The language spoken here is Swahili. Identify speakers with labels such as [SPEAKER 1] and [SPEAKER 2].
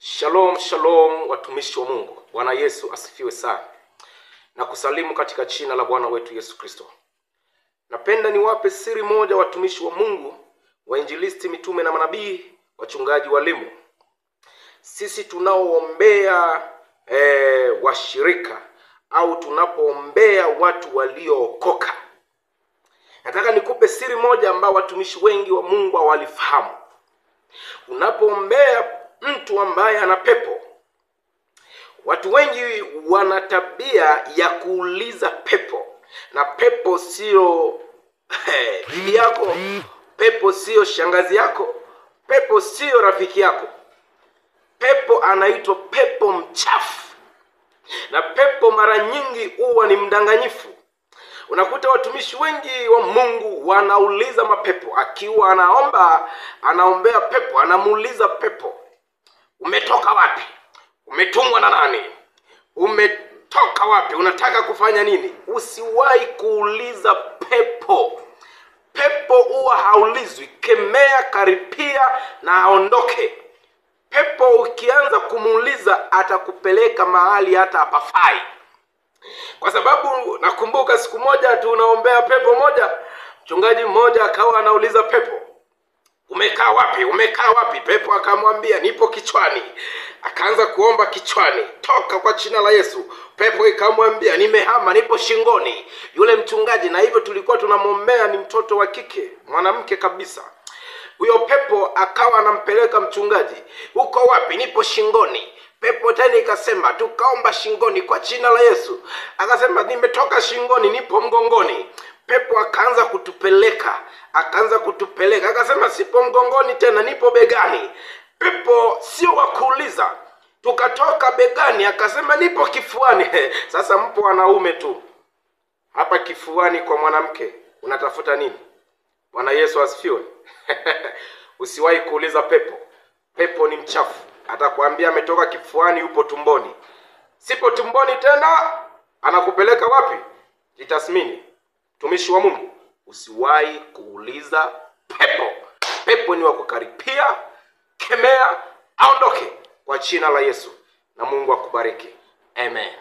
[SPEAKER 1] Shalom, shalom watumishi wa Mungu. Bwana Yesu asifiwe sana. Na kusalimu katika jina la Bwana wetu Yesu Kristo. Napenda niwape siri moja watumishi wa Mungu, wainjilisti, mitume na manabii, wachungaji, walimu. Sisi tunaoombea washirika au tunapoombea watu waliookoka. Nataka nikupe siri moja ambayo watumishi wengi wa Mungu hawalifahamu. Unapoombea mtu ambaye ana pepo, watu wengi wana tabia ya kuuliza pepo. Na pepo sio bibi yako, pepo sio shangazi yako, pepo sio rafiki yako. Pepo anaitwa pepo mchafu. Na pepo mara nyingi huwa ni mdanganyifu. Unakuta watumishi wengi wa Mungu wanauliza mapepo. Akiwa anaomba, anaombea pepo, anamuuliza pepo, umetoka wapi? Umetumwa na nani? Umetoka wapi? Unataka kufanya nini? Usiwahi kuuliza pepo. Pepo huwa haulizwi. Kemea, karipia na aondoke. Pepo ukianza kumuuliza atakupeleka mahali hata hapafai. Kwa sababu nakumbuka siku moja tunaombea pepo moja, mchungaji mmoja akawa anauliza pepo, umekaa wapi? Umekaa wapi? Pepo akamwambia nipo kichwani. Akaanza kuomba kichwani, toka kwa jina la Yesu. Pepo ikamwambia nimehama, nipo shingoni. Yule mchungaji, na hivyo tulikuwa tunamwombea, ni mtoto wa kike, mwanamke kabisa. Huyo pepo akawa anampeleka mchungaji, uko wapi? Nipo shingoni. Pepo tena ikasema, tukaomba shingoni kwa jina la Yesu. Akasema nimetoka shingoni, nipo mgongoni. Pepo akaanza kutupeleka, akasema sipo mgongoni tena, nipo begani. Pepo sio wa kuuliza. Tukatoka begani, akasema nipo kifuani. Sasa mpo wanaume tu hapa kifuani kwa mwanamke, unatafuta nini? Bwana Yesu asifiwe. Usiwahi kuuliza pepo. Pepo ni mchafu. Atakwambia ametoka kifuani, yupo tumboni. Sipo tumboni tena, anakupeleka wapi? Jitathmini. Mtumishi wa Mungu, usiwahi kuuliza pepo. Pepo ni wa kukaripia, kemea, aondoke kwa jina la Yesu. Na Mungu akubariki. Amen.